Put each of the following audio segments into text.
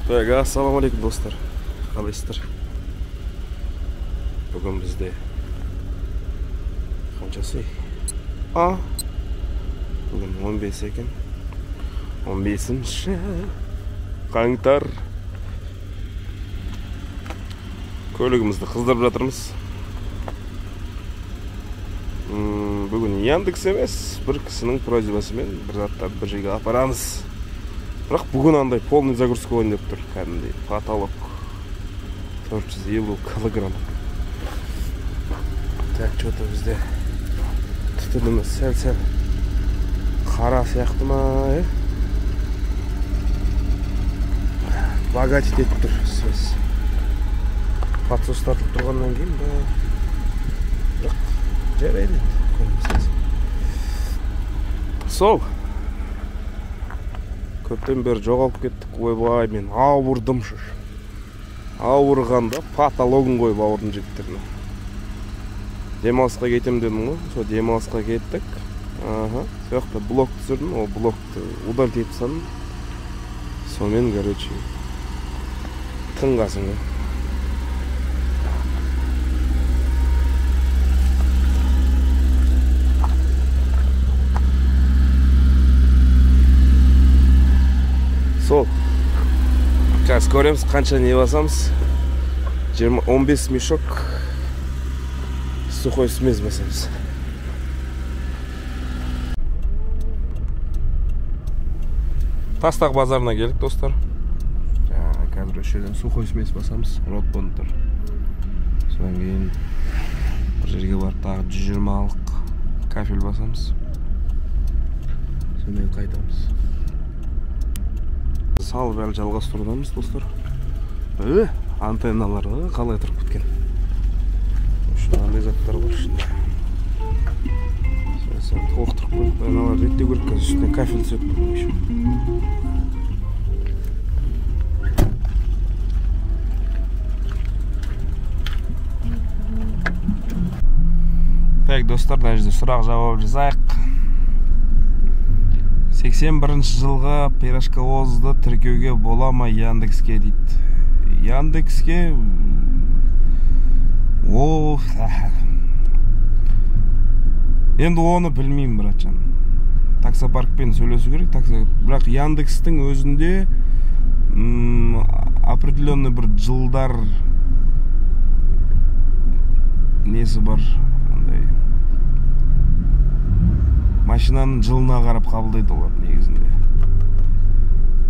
Так, ассалаумағалейкум достар. Қалайсыздар? Бүгін бізде қаншасы? Бүгін 15 екен. 15-ші қаңтар. Көлігімізді қыздырып жатырмыз. Бүгін Яндекс емес, бір кісінің просьбасымен бір заттарды бір жерге апарамыз. Бірақ бүгін андай полный загрузка болайын деп тұр, кәдімгідей потолок 450 килограмм. Так, что-то бізде түтініміз сәл-сәл қара сияқты ма, богатить етіп тұр связь. Подсос тартылып тұрғаннан кейін ба, бірақ жарайды енді, көреміз. Сол көптен бері жоғалып кеттік. Ойбай, мен ауырдым. Ауырғанда патологын қойып ауырдым жігіттеріне. Демалысқа кетем дедім ғой, сол демалысқа кеттік. Аха, сол жақта блог түсірдім, ол блогты удалить етіп тастадым. Сонымен, короче, тынғасың ғой. Сол, қазір көреміз қанша не басамыз. 15 мешок сухой смесь басамыз. Тастақ базарына келдік, достар. Қазір осы жерден сухой смесь басамыз, ротбондтар. Содан кейін бір жерге барып тағы 120-алық кафель басамыз. Сонымен қайтамыз. Салып әлі жалғастырудамыз, достар. Антенналар қалай тұрып кеткен. Мынандай заттар бар ішінде. Сәл толықтырып қойдық. Аналар реттеу керек, қазір үстіне кафель түседі. Так, достар, мына жерде сұрақ жауап жазайық. 81 жылғы пирожковозды тіркеуге бола ма Яндекске дейді. Яндекске о, енді оны білмеймін, братжан. Таксопаркпен сөйлесу керек, бірақ Яндекстің өзінде определенный бір жылдар несі бар, андай машинаның жылына қарап қабылдайды олар негізінде.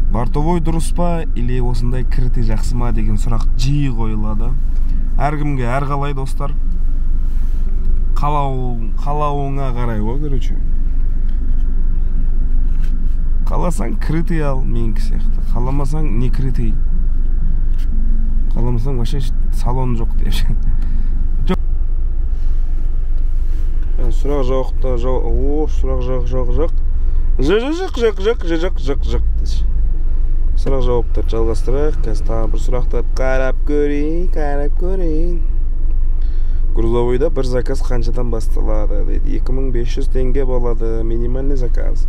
Бортовой дұрыс па или осындай кірті жақсы ма деген сұрақ жиі қойылады. Әркімге әр қалай, достар. Қалауыңа қарай ғой, короче. Қаласаң кірті ал, менікі сияқты. Қаламасаң не кірті. Қаламасаң вообще салон жоқ деп. Сұрақ жауапта о, сұрақ жақ жақ жақ. Жақ жақ жақ жақ жақ жақ жақ. Сұрақ жауаптарды жалғастырайық. Қазір тағы бір сұрақтарды қарап көрейін, қарап көрейін. Грузовойда бір заказ қаншадан басталады дейді. 2500 теңге болады минимальный заказ.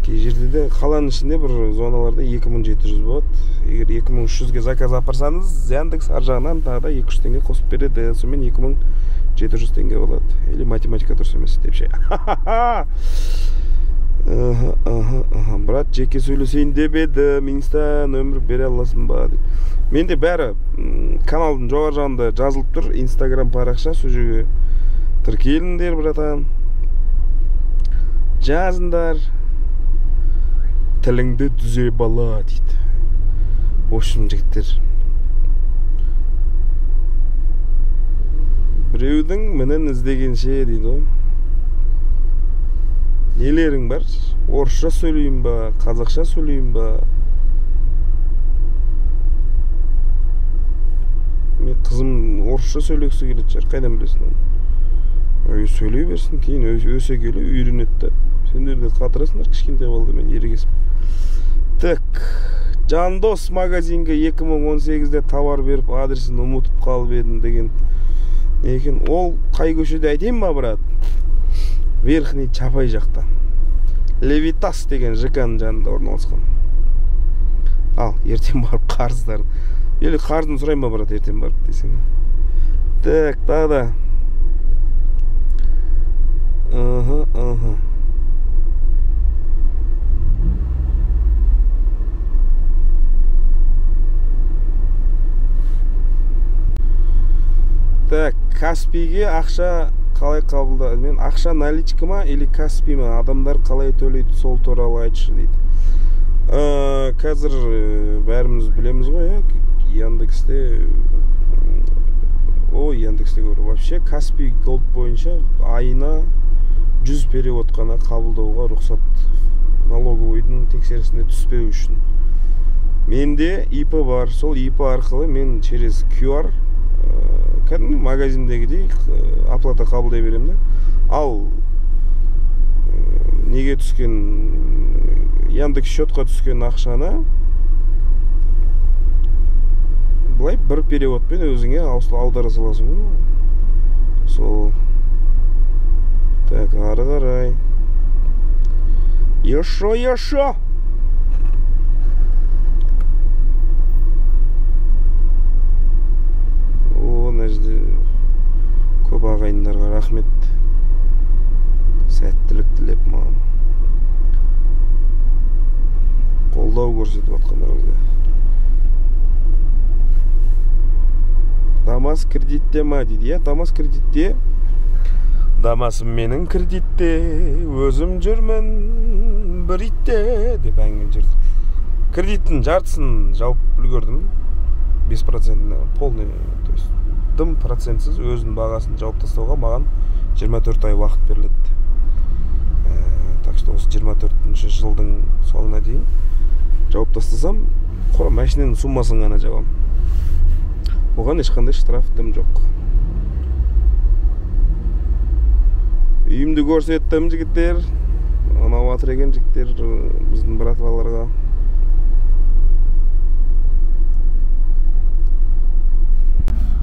Кей жерде де қаланың ішінде бір зоналарда 2700 болады. Егер 2300-ге заказ апарсаңыз, Яндекс ар жағынан тағы да 200 теңге қосып береді. Сонымен 2700 теңге болады. Или математика дұрыс емес деп ше. Брат, жеке сөйлесейін деп едім, инста нөмір бере аласың ба деп. Менде бәрі каналдың жоғары жағында жазылып тұр, Инстаграм парақша, сол жерге тіркеліңдер, братан. Жазыңдар. Тіліңді түзе бала дейді. В общем, жігіттер, біреудің мінін іздегенше дейді ғой. Нелерің бар? Орысша сөйлеймін ба, қазақша сөйлеймін ба? Мен қызым орысша сөйлегісі келетін шығар, қайдан білесің оны? Сөйлей берсін, кейін өсе келе үйренеді да. Сендер де қатырасыңдар, кішкентай балдармен ерегесіп. Так, Жандос магазинге 2018-де товар беріп адресін ұмытып қалып едім деген не екен? Ол қай көшеде айтайын ба, брат? Верхний Чапай жақта. Левитас деген ЖК-ның жанында орналасқан. Ал, Ертең барып қарыздарын. Или қарызын сұрайын ба, брат, ертең барып десең. Так, тағы да. Аха. Так, Каспийге ақша қалай қабылда? Мен ақша наличка ма или Каспий ма? Адамдар қалай төлейді, сол туралы айтшы дейді. Қазір бәріміз білеміз ғой, Яндексте, Яндексте көріп, вообще Каспий Голд бойынша айына 100 перевод қана қабылдауға рұқсат, налоговыйдың тексерісіне түспеу үшін. Менде ИП бар, сол ИП арқылы мен через QR кәдімгі магазиндегідей оплата қабылдай беремін да. Ал неге түскен, Яндекс счетқа түскен ақшаны былай бір переводпен өзіңе аудара саласың ғой. Сол. Так, ары қарай. Ешо. О, мына жерде көп ағайындарға рахмет. Сәттілік тілеп маған. Қолдау көрсетіп жатқандарыңызға. Дамас кредитте ма дейді? Иә, Дамас кредитте. Дамасым менің кредитте, өзім жүрмін бір итте деп әңгіме жүрді. Кредиттің жартысын жауып үлгердім. 5%-ні полный, то есть дым процентсіз өзінің бағасын жауып тастауға маған 24 ай уақыт беріледі. Так что осы 24-ші жылдың соңына дейін жауып тастасам, құр машинаның суммасын ғана жабамын. Оған ешқандай штраф дым жоқ. Үйімді көрсеттім, жігіттер. Анау жатыр екен жігіттер, біздің братваларға.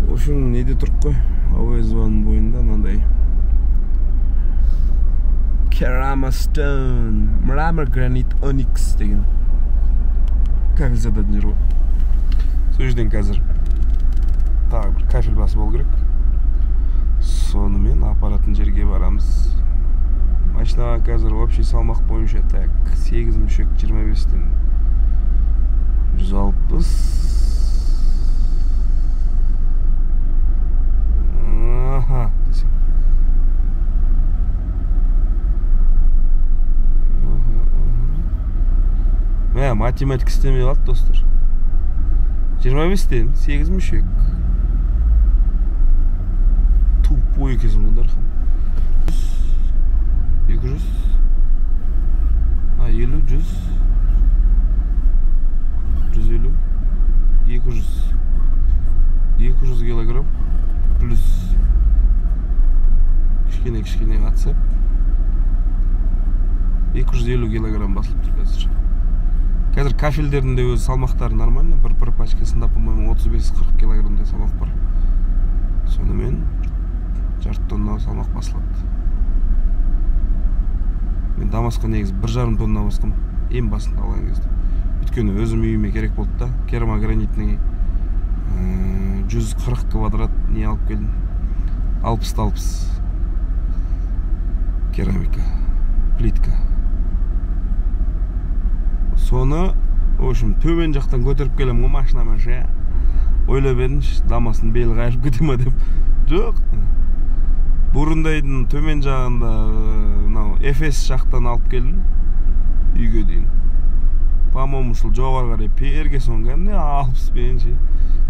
В общем, неде тұрып қой? Әуезованың бойында мынандай Керама Stone, мрамор гранит оникс деген кафель сататын жер ғой. Сол жерден қазір тағы бір кафель басып алу керек. Сонымен апаратын жерге барамыз. Машинаға қазір общий салмақ бойынша так 8 мүшек 25-тен 160. Аха, десең. Мә, математика істемей қалды, достар. 25-тен 8 мүшек. Тупой екенсің ғой, Дархан. 200, 50, 100, 150, 200, 200 килограмм плюс кішкене-кішкене атсап 250 килограмм басылып тұр қазір. Қазір кафельдердің де өз салмақтары нормально, бір пачкасында, по-моему, 35-40 килограммдай салмақ бар. Сонымен жарты тонна салмақ басылады. Мен Дамасқа негізі 1,5 тонна басқам ең басында алған кезде. Өйткені өзім үйіме керек болды да, керамогранитный 140 квадрат не алып келдім. 60-60 керамика, плитка. Соны, в общем, төмен жақтан көтеріп келем ғой машинамен ше. Ойлап едім, Дамастың белі қайырып кете ма деп. Жоқ. Бурундайдың төмен жағында мынау Эфес жақтан алып келдім үйге дейін. По-моему, ушул жоғары қарай перге соң кәдімгі 60-пен ше.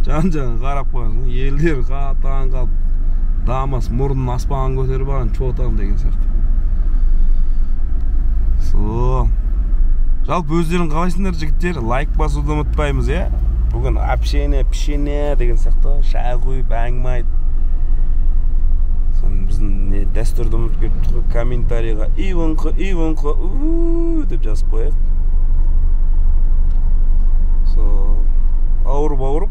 Жан-жағын қарап қоясың, елдер қатаң қалып, Дамас мұрнын аспанға көтеріп алған, чотан деген сияқты. Сол. Жалпы өздерің қалайсыңдар, жігіттер? Лайк басуды ұмытпаймыз, иә? Бүгін общение, пішене деген сияқты, шай құйып, әңгіме айтып. Соны біздің не дәстүрді ұмытып кетіп тұр, комментарийға ивыңқы, ивыңқы, у деп жазып қояйық. Сол ауырып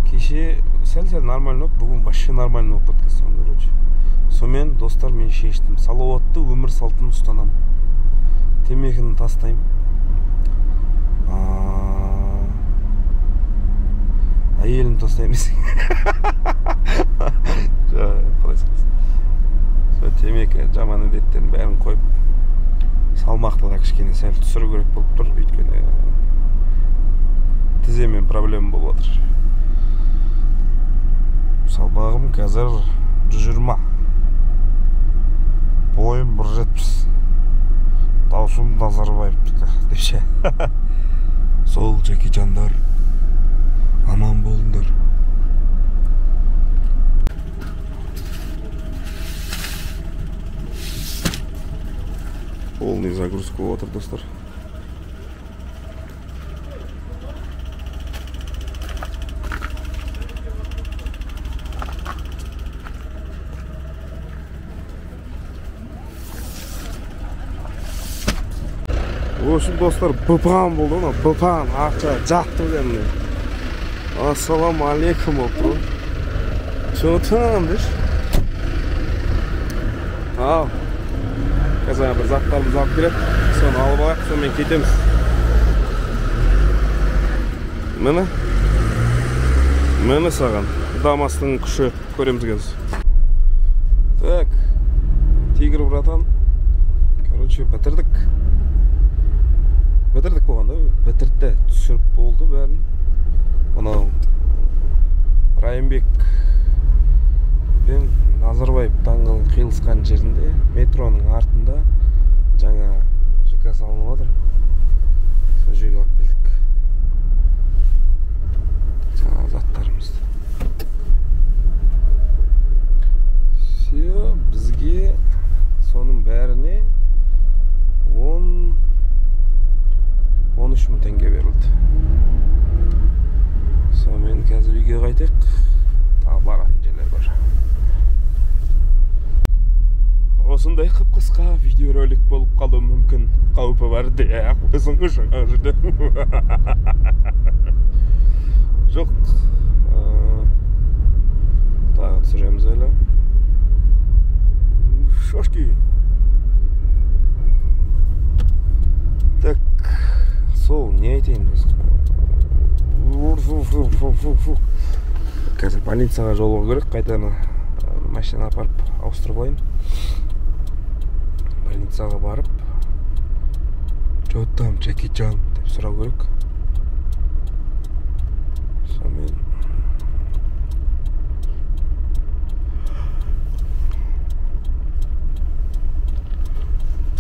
кеше сәл-сәл нормально болып, бүгін вообще нормально болып кеткен соң, короче. Сонымен, достар, мен шештім. Салауатты өмір салтын ұстанамын. Темекіні тастаймын. Өзім тастаймын десең. Жоқ, құдай сақтасын. Сол темекі, жаман әдеттердің бәрін қойып, салмақты да кішкене сәл түсіру керек болып тұр, өйткені тіземен проблема болып отыр. Салмағым қазір 120. Бойым 1.70. Даусым Назарбаевтікі деп ше. Сол Джеки Чандар, аман болыңдар. Полный загрузка болып отыр, достар. В общем, достар, быпан болды, ана быпан ақша жатты кәдімгі. Ассалам алейкум болып тұр. Че там деші? Ал, қазір бір заттарымызды алып келеді, соны алып алайық, сонымен кетеміз. Міне, міне саған Дамастың күші, көреміз қазір. Так, Тигр братан, короче, бітірдік. Бітірдік болғанда, бітірді, түсіріп болды бәрін. Мынау Райымбек пен Назарбаев даңғылының қиылысқан жерінде, метроның артында жаңа ЖК салынып жатыр. Сол жерге алып келдік жаңа заттарымызды. Все, бізге соның бәріне 13 мың теңге берілді. Сонымен қазір үйге қайтайық. Тағы баратын жерлер бар. Осындай қып-қысқа видеоролик болып қалуы мүмкін. Қаупі бар де, қойсың ғой жаңа жерде. Жоқ, тағы түсіреміз әлі. Шошки. Так, сол не айтайын? Қазір больницаға жолығу керек, қайтадан машина апарып ауыстырып алайын. Больницаға барып, «Че там, Джеки Чан?» деп сұрау керек.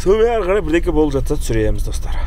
Сонымен ары қарай бірдеңе болып жатса түсіреміз, достар.